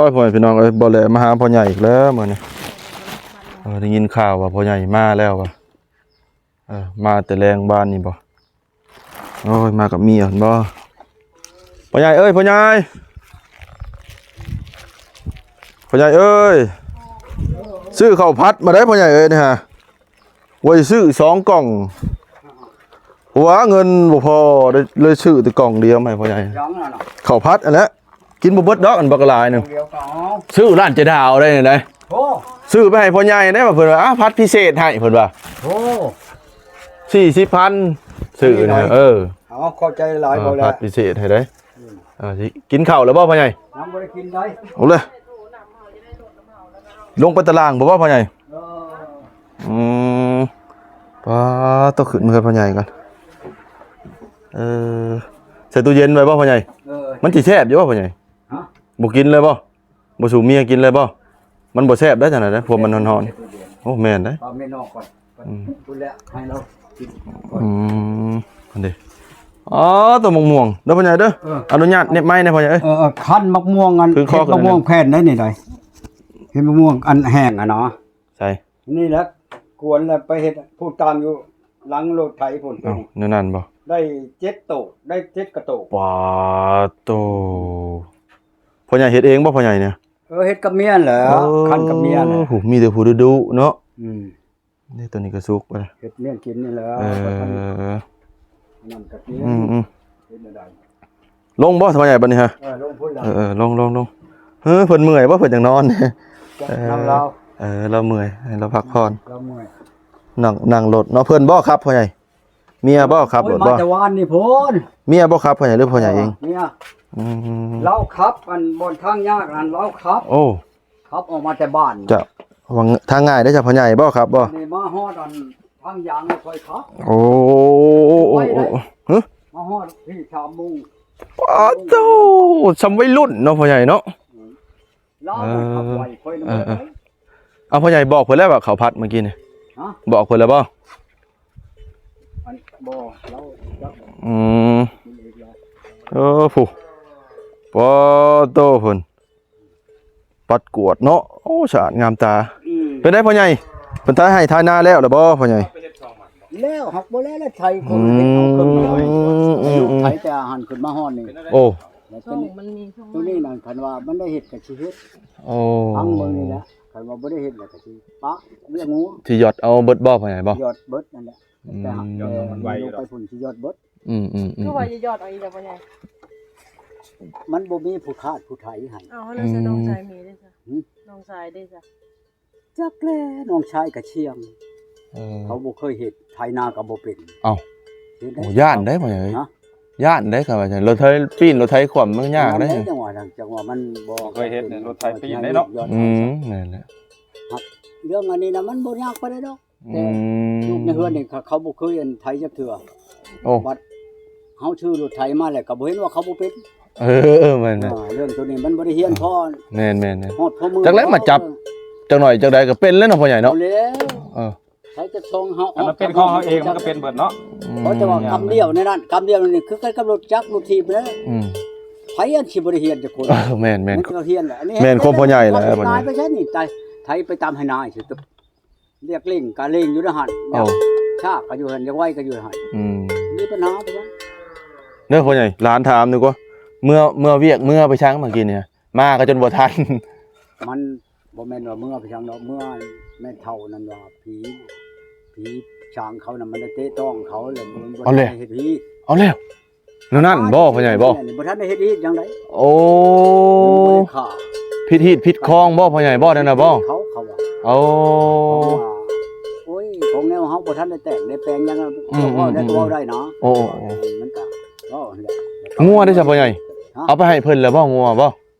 ອ້ຍ ພໍ່ແມ່ພີ່ນ້ອງເອີຍ ບໍ່ແລມາຫາພໍ່ໃຫຍ່ອີກແລ້ວມື້ນີ້. ເອີ ໄດ້ຍິນຂ່າວວ່າພໍ່ໃຫຍ່ມາແລ້ວວ່າ ເອີ ມາແຕ່ແລງບ້ານນີ້ບໍ່? ໂອ້ຍ ມາກັບເມຍເພິ່ນບໍ່? ພໍ່ໃຫຍ່ເອີຍ ພໍ່ໃຫຍ່ ພໍ່ໃຫຍ່ເອີຍ ຊື້ເຂົ້າຜັດມາໄດ້ພໍ່ໃຫຍ່ເອີຍນີ້ຫາ. ວ່າຊິຊື້ສອງກ່ອງ ເພາະວ່າເງິນບໍ່ພໍ ໄດ້ ເລີຍຊື້ແຕ່ກ່ອງດຽວມາໃຫ້ພໍ່ໃຫຍ່. ເຂົ້າຜັດຫັ້ນແຫຼະ ກິນບໍ່ເບິດດອກ ອັນບັກຫຼາຍໜຶ່ງ. ຊື້ຮ້ານເຈດາວໄດ້ນີ້ໄດ໋. ໂອ້ ຊື້ໄປໃຫ້ພໍ່ໃຫຍ່ໄດ້ ວ່າເພິ່ນວ່າ ອາ ຜັດພິເສດໃຫ້ ເພິ່ນວ່າ. ໂອ້ ສີ່ສິບພັນ ຊື້ນີ້. ເອີ ເອົາ ຂອບໃຈຫຼາຍ. ເອີ ພໍ່ແຫຼະ ຜັດພິເສດໃຫ້ໄດ໋. ເອີ ຊິກິນເຂົ້າແລ້ວບໍ່ພໍ່ໃຫຍ່? ຍັງບໍ່ໄດ້ກິນໄດ໋. ເອົາເລີຍ ລົງໄປຕະລ່າງບໍ່ພໍ່ໃຫຍ່? ເອີ ອືມ ປາໂຕ ຂຶ້ນເມືອພໍ່ໃຫຍ່ກ່ອນ. ເອີ ໃສ່ຕູ້ເຢັນໄວ້ບໍ່ພໍ່ໃຫຍ່? ເອີ ມັນຊິແຊບຢູ່ບໍ່ພໍ່ໃຫຍ່? ຮະ ບໍ່ກິນເລີຍບໍ່? ບໍ່ສູ່ເມຍກິນເລີຍບໍ່? ມັນບໍ່ແຊບໄດ໋ຈັ່ງໃດ໋ ເພາະມັນຮ້ອນໆ. ໂອ້ ແມ່ນເດ້. ເອົາເມຍນອກກ່ອນ. ອືມ ພຸ້ນແຫຼະ ໃຫ້ລາວກິນ. ອືມ ອັນນີ້ ອໍ ໂຕໝາກມ່ວງເດີພໍ່ໃຫຍ່ເດີ. ເອີ ອະນຸຍາດເນັບໄມ້ແດ່ພໍ່ໃຫຍ່ເອີຍ. ເອີ ເອີ ຄັນໝາກມ່ວງ ອັນ ເຮັດໝາກມ່ວງແຜ່ນໄດ໋ນີ້ໄດ໋. ເຮັດໝາກມ່ວງອັນແຫ້ງຫັ້ນເນາະ. ໃສ່ ນີ້ແຫຼະ ກວນແລ້ວໄປເຮັດ ຜູ້ຕາງຢູ່ຫຼັງລົດໄຖພຸ້ນ. ເອົ້າ ແນວນັ້ນບໍ່? ໄດ້ເຈັດໂຕ ໄດ້ເຈັດກະໂຕ. ປາໂຕ ພໍ່ໃຫຍ່ເຮັດເອງບໍ່ພໍ່ໃຫຍ່ນີ້? ເອີ ເຮັດກັບເມຍແຫຼະ. ໂອ້ ຄັນກັບເມຍແຫຼະ. ໂອ້ ມີແຕ່ຜູ້ດຸເນາະ. ອືມ ນີ້ ໂຕນີ້ກະສຸກແລ້ວ ເຮັດລ້ຽງກິນນີ້ແຫຼະ. ເອີ ນັ້ນກະກິນ. ອືມໆ ເຮັດແນວໃດ? ລົງບໍ່ພໍ່ໃຫຍ່ບັດນີ້ຮະ? ເອີ ລົງພຸ້ນລະ. ເອີໆ ລົງໆໆ. ເອີ ເພິ່ນເມື່ອຍບໍ່ ເພິ່ນຈັ່ງນອນ? ນຳລາວ. ເອີ ລາວເມື່ອຍ ໃຫ້ລາວພັກຜ່ອນ. ລາວເມື່ອຍ ນັ່ງ ນັ່ງລົດເນາະ. ເພິ່ນບໍ່ຂັບພໍ່ໃຫຍ່? ເມຍບໍ່ຂັບລົດບໍ່? ໂອ້ຍ ມາແຕ່ວານນີ້ພຸ້ນ. ເມຍບໍ່ຂັບພໍ່ໃຫຍ່ ຫຼືພໍ່ໃຫຍ່ເອງ? ເມຍ. ອືມ ລາວຂັບ ອັນບ່ອນທາງຍາກຫັ້ນລາວຂັບ. ໂອ້ ຂັບອອກມາແຕ່ບ້ານ. ເຈົ້າ ທາງງ່າຍເດ້ເຈົ້າ ພໍ່ໃຫຍ່ບໍ່ຂັບບໍ່? ນີ້ມາຮອດອັນທາງຢາງໃຫ້ຂ້ອຍຂັບ. ໂອ້ ໂອ້ ໂອ້ ໂອ້ ຫຶ ມາຮອດພີ້ສາມໂມງ. ປາໂຕ ສ່ຳໄວລຸ້ນເນາະພໍ່ໃຫຍ່ເນາະ. ອືມ ລາວ ເອີ ຂັບໄວ ຂ້ອຍນະ. ເອີ ເອີ ເອົາ ພໍ່ໃຫຍ່ບອກເພິ່ນແລ້ວວ່າເຂົ້າຜັດມື້ກີ້ນີ້? ຮະ ບອກເພິ່ນແລ້ວບໍ່? ອັນ ບໍ່ ລາວຈັກ. ອືມ ກິນອີກແລ້ວ. ເອີ ຜູ້ ປາໂຕ ເພິ່ນ ປັດກວາດເນາະ. ໂອ້ ສະອາດງາມຕາ. ອືມ ເປັນໃດພໍ່ໃຫຍ່ ເພິ່ນໄຖໄຮ່ໄຖນາແລ້ວລະບໍ່ພໍ່ໃຫຍ່? ແລ້ວ ຫາກບໍ່ແລ້ວ ແລ້ວໄຖຄົນເຮັດເອົາເຄື່ອງນ້ອຍ. ອືມ ອືມ ອືມ ໄຖແຕ່ຫັ້ນຂຶ້ນມາຮອດນີ້. ໂອ້ ແລ້ວໂຕນີ້ ມັນມີຊ່ອງ ໂຕນີ້ນັ້ນ ຄັນວ່າມັນໄດ້ເຮັດກະຊິເຮັດ. ໂອ້ ຟັງເບິ່ງນີ້ແຫຼະ ຄັນວ່າບໍ່ໄດ້ເຮັດແລ້ວກະຊິປະວຽກງູ. ຊິຢອດເອົາເບິດບໍ່ພໍ່ໃຫຍ່ບໍ່? ຢອດເບິດນັ້ນແຫຼະ. ອືມ ແຕ່ຫາກ ຢອດເອົາມັນໄວ ແຕ່ລົງໄປພຸ້ນຊິຢອດເບິດ. ອືມໆໆ ຄືວ່າຢອດເອົາອີກແລ້ວພໍ່ໃຫຍ່? ມັນບໍ່ມີຜູ້ຂາດຜູ້ໄຖໃຫ້. ເອົາ ແລ້ວຊະ ອືມ ນ້ອງຊາຍເມເດ້ຊະ? ຫຶ ນ້ອງຊາຍເດ້ຊະ? ຈັກແຫຼະ ນ້ອງຊາຍກະຊ່ຽງ. ເອີ ເຂົາບໍ່ເຄີຍເຮັດ ໄຖນາກະບໍ່ເປັນ. ເອົ້າ ເຮັດໄດ້. ໂອ້ ຢ້ານໄດ໋ພໍ່ໃຫຍ່ເອີຍ. ຮະ ຢ້ານໄດ໋ ຄັນວ່າຊັ້ນ ລົດໄຖປີ້ນ ລົດໄຖຂວ້ຳ ມັນຍາກເດ້. ຈັ່ງຫວະ ຈັ່ງຫວະມັນບໍ່ ບໍ່ເຄີຍເຮັດ ລົດໄຖປີ້ນໄດ໋ເນາະ. ອືມ ແມ່ນແຫຼະ. ເລື່ອງອັນນີ້ນະ ມັນບໍ່ຍາກປານໃດດອອກ. ແຕ່ ອືມ ລູກໃນເຮືອນນີ້ ເຂົາ ເຂົາບໍ່ເຄີຍອັນໄຖຈັກເທື່ອ. ໂອ້ ບັດເຮົາຊື້ລົດໄຖມາແລ້ວ ກໍບໍ່ເຫັນວ່າເຂົາບໍ່ເປັນ. ເອີ ແມ່ນໆ ອ່າ ເລື່ອງໂຕນີ້ມັນບໍ່ໄດ້ຮຽນພໍ. ແມ່ນໆໆ ຮອດພໍມື ຈັກແລ້ວມາຈັບ ເອີ ຈັກໜ້ອຍຈັກໃດກໍເປັນແລ້ວເນາະ ພໍ່ໃຫຍ່ເນາະ. ເອົາແລ້ວ ເອີ ໃຜຈະຊ່ອງເຮົາ ຄັນມັນເປັນຂອງເຮົາເອງ ມັນກໍເປັນເບິດເນາະ. ອືມ ເພາະແຕ່ວ່າກຳດຽວໃນນັ້ນ ກຳດຽວນີ້ຄືກັນກັບລົດຈັກລົດຖີບເດ້. ອືມ ໃຜອັນຊິບໍ່ໄດ້ຮຽນຈັກຄົນ. ເອີ ແມ່ນໆ ມັນກໍຮຽນແຫຼະ. ອັນນີ້ ແມ່ນຄວາມພໍ່ໃຫຍ່ແຫຼະ ບັດນີ້ໄປໃສນີ້ ໄຖ ໄຖໄປຕາມໄຮ່ນາຊິ ລຽກເລັ່ງກະເລັ່ງຢູ່ໃນຫັ້ນ. ເອົ້າ ຊ້າກະຢູ່ຫັ້ນ ຢາກໄວກະຢູ່ຫັ້ນ. ອືມ ມີປັນຫາບໍ່? ເດີພໍ່ໃຫຍ່ ຫຼານຖາມດີກວ່າ ເມື່ອ ເມື່ອວຽກ ເມື່ອໄປສັງເມື່ອກີ້ນີ້ ມາກະຈົນບໍ່ທັນ. ມັນບໍ່ແມ່ນວ່າເມື່ອໄປສັງດອກ ເມື່ອແມ່ເຖົ້ານັ້ນວ່າ ຜີ ຜີຊ່າງເຂົານະ ມັນໄດ້ເຕະຕ້ອງເຂົາ ແລ້ວມັນບໍ່ທັນໄດ້ເຮັດຮີດ. ເອົາແລ້ວ ແນວນັ້ນບໍ່ພໍ່ໃຫຍ່ບໍ່? ບໍ່ທັນໄດ້ເຮັດຮີດຫຍັງໃດ. ໂອ້ ຜິດຮີດຜິດຄອງບໍ່ພໍ່ໃຫຍ່ບໍ່? ນັ້ນນະບໍ່? ເຂົາ ເຂົາວ່າ ໂອ້ ເຂົາວ່າ ໂອ້ຍ ຂອງແນວເຮົາບໍ່ທັນໄດ້ແຕ່ງໄດ້ແປງຫຍັງ ອືມ ເຈົ້າເວົ້າໄດ້ ອືມ ກໍເວົ້າໄດ້ນະ. ໂອ້ ໂອ້ ມັນກໍເວົ້າຫັ້ນແຫຼະ. ງົວເດ້ຊະພໍ່ໃຫຍ່? ຮະ ເອົາໄປໃຫ້ເພິ່ນແລ້ວບໍ່ ງົວບໍ່?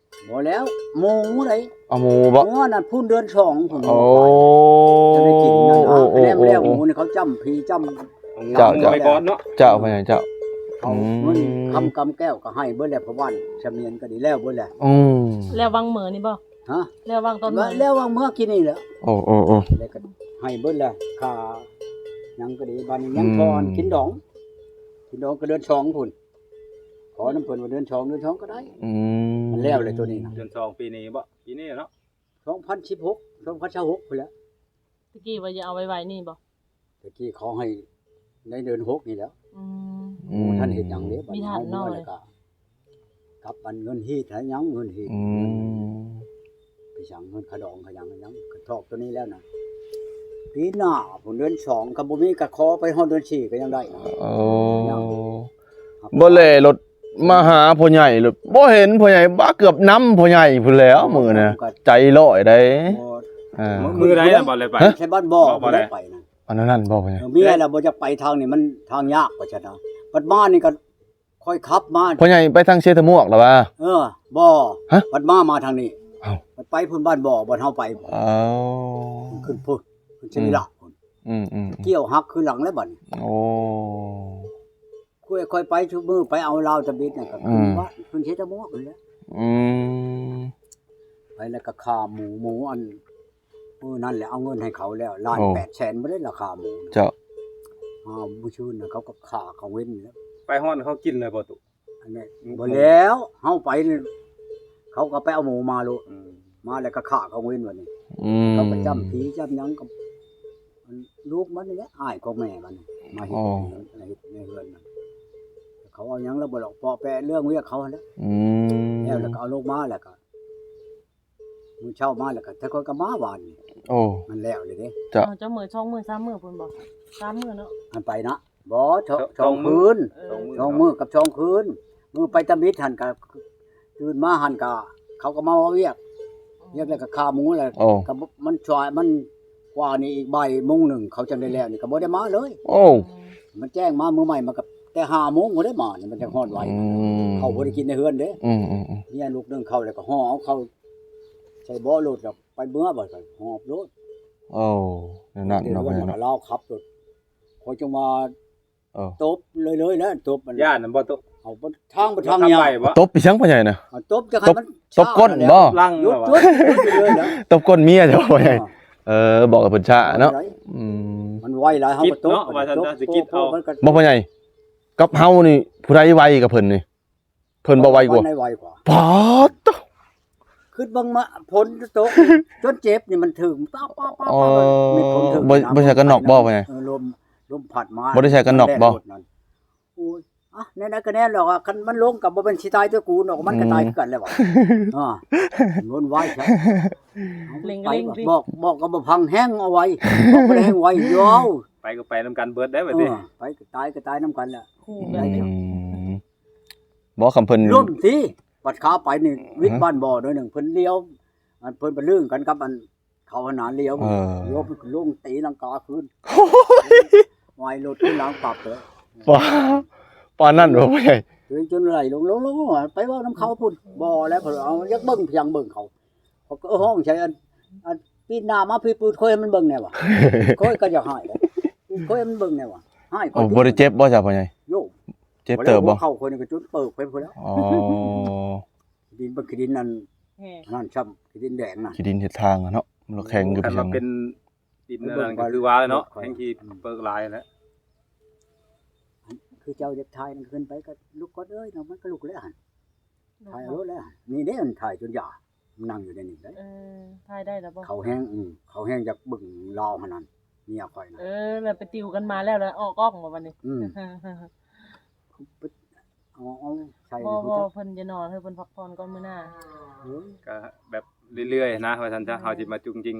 ບໍ່ແລ້ວ ໝູໃດ. ເອົາໝູບໍ່? ງົວນັ້ນພຸ້ນເດືອນສອງພຸ້ນ. ໂອ້ ງົວຄວາຍ ຈະໄດ້ກິນນັ້ນນະ. ໂອ້ ໂອ້ ແລ້ວ ໂອ້ ແລ້ວໝູນີ້ເຂົາຈ້ຳຜີຈ້ຳ ເຈົ້າ ເຈົ້າ ເຈົ້າ ພໍ່ໃຫຍ່ເຈົ້າ. ເຂົາ ອືມ ເງິນຄຳກຳແກ້ວກໍໃຫ້ເບິດແລ້ວ ພໍ່ບ້ານສະໝຽນກໍດີ ແລ້ວເບິດແລ້ວ. ອືມ ແລ້ວຫວ່າງມື້ນີ້ບໍ່? ຮະ ແລ້ວຫວ່າງຕອນມື້ ແລ້ວຫວ່າງມື້ກີ້ນີ້ແຫຼະ. ໂອ້ ໂອ້ ໂອ້ ແລ້ວກໍໃຫ້ເບິດແລ້ວ ຄ່າຫຍັງກໍດີ. ບາດນີ້ຍັງ ອືມ ພໍກິນດອງ ກິນດອງກໍເດືອນສອງພຸ້ນ ຂໍນຳເພິ່ນວ່າເດືອນສອງ ເດືອນສອງກໍໄດ້. ອືມ ມັນແລ້ວແລ້ວໂຕນີ້ນະ. ເດືອນສອງປີນີ້ບໍ່? ປີນີ້ເນາະ ສອງພັນສິບຫົກ ສອງພັນຊາວຫົກພຸ້ນແຫຼະ. ຕະກີ້ວ່າຈະເອົາໄວໆນີ້ບໍ່? ຕະກີ້ເຂົາໃຫ້ໃນເດືອນຫົກນີ້ແຫຼະ. ອືມ ອືມ ບໍ່ທັນເຮັດຫຍັງເດ້. ບັດນີ້ເຮົາເມືອແລ້ວກໍກັບອັນເງິນຮີດໃຫ້ຫຍັງ ເງິນຮີດ ອືມ ໄປສັ່ງເງິນຄ່າດອງຄ່າຫຍັງຫຍັງ ກະທອກໂຕນີ້ແລ້ວນະ ປີໜ້າພຸ້ນເດືອນສອງ ຄັນບໍ່ມີກະຂໍໄປຮອດເດືອນສີ່ກໍຍັງໄດ້. ເອີ ຍັງ ບໍ່ແລລົດມາຫາພໍ່ໃຫຍ່ ລົດບໍ່ເຫັນພໍ່ໃຫຍ່ ບາເກືອບນຳພໍ່ໃຫຍ່ພຸ້ນແຫຼ້ວມື້ນະ ໃຈຮ້ອຍໃດ໋. ເອີ ມື້ໃດນະບໍ່ໄດ້ໄປ ໃສ່ບ້ານບໍ່ ບໍ່ໄດ້ໄປນະ. ອັນນັ້ນບໍ່ ເອີ ເມຍລະບໍ່ຢາກໄປທາງນີ້ ມັນທາງຍາກວ່າຊັ້ນນະ. ບັດມານີ້ກໍຂ້ອຍຂັບມາ ພໍ່ໃຫຍ່ໄປທາງເຊຕະມວກລະວ່າ. ເອີ ບໍ່ ບັດມາ ມາທາງນີ້. ເອົ້າ ບັດໄປພຸ້ນບ້ານບໍ່ ບ່ອນເຮົາໄປ. ເອົ້າ ຂຶ້ນພຸ້ນ ຂຶ້ນເຊວິລະພຸ້ນ. ອືມໆໆ ກ່ຽວຫັກຄືຫຼັງແລ້ວບັດນີ້. ໂອ້ ຂ້ອຍ ຂ້ອຍໄປຊຸມື້ ໄປເອົາລາວຕະບິດນະ ກໍຂຶ້ນ ອືມ ບ້ານ ຂຶ້ນເຊຕະມວກພຸ້ນແຫຼະ. ອືມ ໄປແລ້ວກໍຂ້າໝູ ໝູອັນ ມື້ນັ້ນແຫຼະ ເອົາເງິນໃຫ້ເຂົາແລ້ວ ລ້ານ ໂອ້ ແປດແສນບໍ່ໄດ້ລາຄາໝູ. ເຈົ້າ ອ້າວ ມື້ຊື່ນນະ ເຂົາກໍຂ້າກາງເວັນແລ້ວ. ໄປຮອດເຂົາກິນແລ້ວບໍ່ຕຸ? ອັນນີ້ ອືມ ບໍ່ແລ້ວ ເຮົາໄປນີ້ ເຂົາກໍໄປເອົາໝູມາໂລດ. ອືມ ມາແລ້ວກໍຂ້າກາງເວັນບັດນີ້. ອືມ ເຂົາກໍຈ້ຳຜີຈ້ຳຫຍັງກັບ ອັນ ລູກມັນນີ້ແຫຼະ ອ້າຍຂອງແມ່ມັນ ມາເຮັດ ໂອ້ ໃນເຮືອນນັ້ນ. ເຂົາເອົາຫຍັງແລ້ວບໍ່ຫຼອກ ເປາະແປະເລື່ອງວຽກເຂົາຫັ້ນແຫຼະ. ອືມ ແລ້ວ ແລ້ວກໍເອົາລົງມາ ແລ້ວກໍ ມື້ເຊົ້າມາແລ້ວກໍ ແຕ່ຂ້ອຍກໍມາວານນີ້. ໂອ້ ມັນແລ້ວເລີຍເດ້. ເຈົ້າ ເຈົ້າ ເຈົ້າມື້ ສອງມື້ ສາມມື້ພຸ້ນບໍ່? ສາມມື້ເນາະ ອັນໄປນະ. ບໍ່ ສອງ ສອງ ສອງ ສອງຄືນ ເອີ ສອງມື້ກັບສອງຄືນ. ມື້ໄປຕຳອິດຫັ້ນກໍ ຕື່ນມາຫັ້ນກໍ ເຂົາກໍມາເວົ້າວຽກ ອືມ ວຽກແລ້ວກໍຂ້າໝູແລ້ວ. ໂອ້ ກໍມັນຊ່ວຍ ມັນກວ່ານີ້ອີກບ່າຍໂມງໜຶ່ງ ເຂົາຈັ່ງໄດ້ແລ້ວນີ້ ກໍບໍ່ໄດ້ມາເລີຍ. ໂອ້ ມັນແຈ້ງມາມື້ໃໝ່ ມັນກໍແຕ່ຫ້າໂມງພຸ້ນໄດ້ມານີ້ ມັນຈັ່ງຮອດໄວ. ອືມ ເຂົ້າບໍ່ໄດ້ກິນໃນເຮືອນເດ້. ອືມໆໆ ເມຍລູກໜຶ່ງເຂົ້າແລ້ວກໍຫໍ່ເອົາເຂົ້າໃສ່ເບາະໂລດ ແລ້ວໄປເມືອ ບັດກໍຫອບໂລດ. ໂອ້ ແນວນັ້ນເນາະ ເນາະ ລາວຂັບລົດ ຂ້ອຍຈັ່ງວ່າ ເອີ ຕົບເລີຍໆ ແລ້ວຕົບມັນ ຢ້ານນຳບໍ່? ຕົບ ເອົາ ທາງບໍ່ທາງຍາວ ຕົບໄປສັງພໍ່ໃຫຍ່ນະ? ຕົບຈັ່ງໃຫ້ມັນ ຕົບກົ້ນບໍ່? ຫຼັງ ຕົບກົ້ນເມຍເຈົ້າພໍ່ໃຫຍ່. ເອີ ບອກໃຫ້ເພິ່ນຊ້າເນາະ. ອືມ ມັນໄວຫຼາຍ ເຮົາກໍຕົບ ວ່າຊັ້ນ ຊິກິດເອົາ ບໍ່ພໍ່ໃຫຍ່ ກັບເຮົານີ້ຜູ້ໃດໄວກວ່າເພິ່ນນີ້? ເພິ່ນບໍ່ໄວກວ່າ ໄວກວ່າ ປາດໂທ້ ຄິດເບິ່ງມາ ຝົນຕົກ ຈົນເຈັບນີ້ ມັນຖືກ ປາບໆໆ ເອີ ບໍ່ ບໍ່ໃສ່ກັນນອກບໍ່? ເອີ ລົມ ລົມພັດມາ ບໍ່ໄດ້ໃສ່ກັນນອກບໍ່? ໂອ້ຍ ອ່ະ ແນວໃດກໍແນວແຫຼະວ່າ ຄັນມັນລົງກໍບໍ່ແມ່ນຊິຕາຍແຕ່ກູເນາະ ມັນກໍຕາຍຄືກັນແຫຼະວ່າ. ອືມ ອ່າ ວົນວາຍຊະ ເລັ່ງໆ ບອກ ບອກກໍບໍ່ຟັງ ແຮງເອົາໄວ ບອກບໍ່ໄດ້ແຮງໄວ ຢາວ ໄປກໍໄປນຳກັນເບິດໄດ໋ບັດນີ້. ເອີ ໄປກໍຕາຍ ກໍຕາຍນຳກັນແຫຼະ. ອືມ ບໍ່ ຄຳເພິ່ນລົ້ມຕິ ບັດຂາໄປນີ້ ອືຮຶ ວິດບ້ານບໍ່ໜ້ອຍໜຶ່ງ ເພິ່ນລ້ຽວ ອັນເພິ່ນໄປລື່ນກັນກັບອັນເຂົາຫັ້ນນະ ລ້ຽວ ເອີ ລ້ຽວເພິ່ນກໍລົງຕີລັງກາຄືນ ໂອ້ຍ ວາຍລົດຂຶ້ນຫຼັງປັບເລີຍ. ປານ ປານນັ້ນບໍ່ພໍ່ໃຫຍ່? ຈົນ ຈົນໄຫຼລົງ ລົງ ລົງ ໄປເວົ້ານຳເຂົາພຸ້ນ ບໍ່ແລ້ວ ເພິ່ນເອົາ ຢາກເບິ່ງພຽງເບິ່ງເຂົາ ເຂົາກໍຮ້ອງໃສ່ ອັນ ອັນ ປີນໜ້າມາພີ້ ປືດຂ້ອຍໃຫ້ມັນເບິ່ງແດ່ວ່າ ຂ້ອຍກໍຢາກຮ້າຍແຫຼະ ປືດຂ້ອຍໃຫ້ມັນເບິ່ງແດ່ວ່າ ຮ້າຍ. ໂອ້ ບໍ່ໄດ້ເຈັບບໍ່ຊະພໍ່ໃຫຍ່? ໂຍ ເຈັບເຕີບບໍ່? ເຂົ້າຂ້ອຍນີ້ກໍຈົນເປີກໄປພຸ້ນແລ້ວ. ອໍ ດິນ ມັນຂີ້ດິນນັ້ນ ແຮງ ນັ້ນຊ້ຳ ຂີ້ດິນແດງນະ ຂີ້ດິນເຮັດທາງເນາະ ມັນແຂງຄື ຄັນວ່າເປັນດິນອັນນັ້ນກໍຄືວ່າແຫຼະເນາະ ແຮງຂີ້ເປີກຫຼາຍແຫຼະ. ຄືເຈົ້າຢາກຖ່າຍນັ້ນ ຂຶ້ນໄປກໍລຸກກ່ອນເອີຍເນາະ ມັນກໍລຸກແລ້ວຫັ້ນ ຖ່າຍເອົາໂລດແລ້ວ. ນີ້ເດ້ ມັນຖ່າຍຈົນຢາ ມັນນັ່ງຢູ່ໃນນີ້ເດ້. ເອີ ຖ່າຍໄດ້ແລ້ວບໍ່? ເຂົາແຮງ ອື ເຂົາແຮງຢາກເບິ່ງລາວຫັ້ນນັ້ນ ເມຍຂ້ອຍນະ. ເອີ ແລ້ວໄປຕິວກັນມາແລ້ວ ແລ້ວອອກກ້ອງບໍ່ບັດນີ້? ອື ເອົາ ເອົາໃສ່ ບໍ່ ບໍ່ ເພິ່ນຈະນອນ ໃຫ້ເພິ່ນພັກຜ່ອນກ່ອນມື້ໜ້າ. ໂອ້ຍ ກໍແບບເລື້ອຍໆນະ ວ່າຊັ້ນຊະ ເຮົາຊິມາຈຸກຈິກ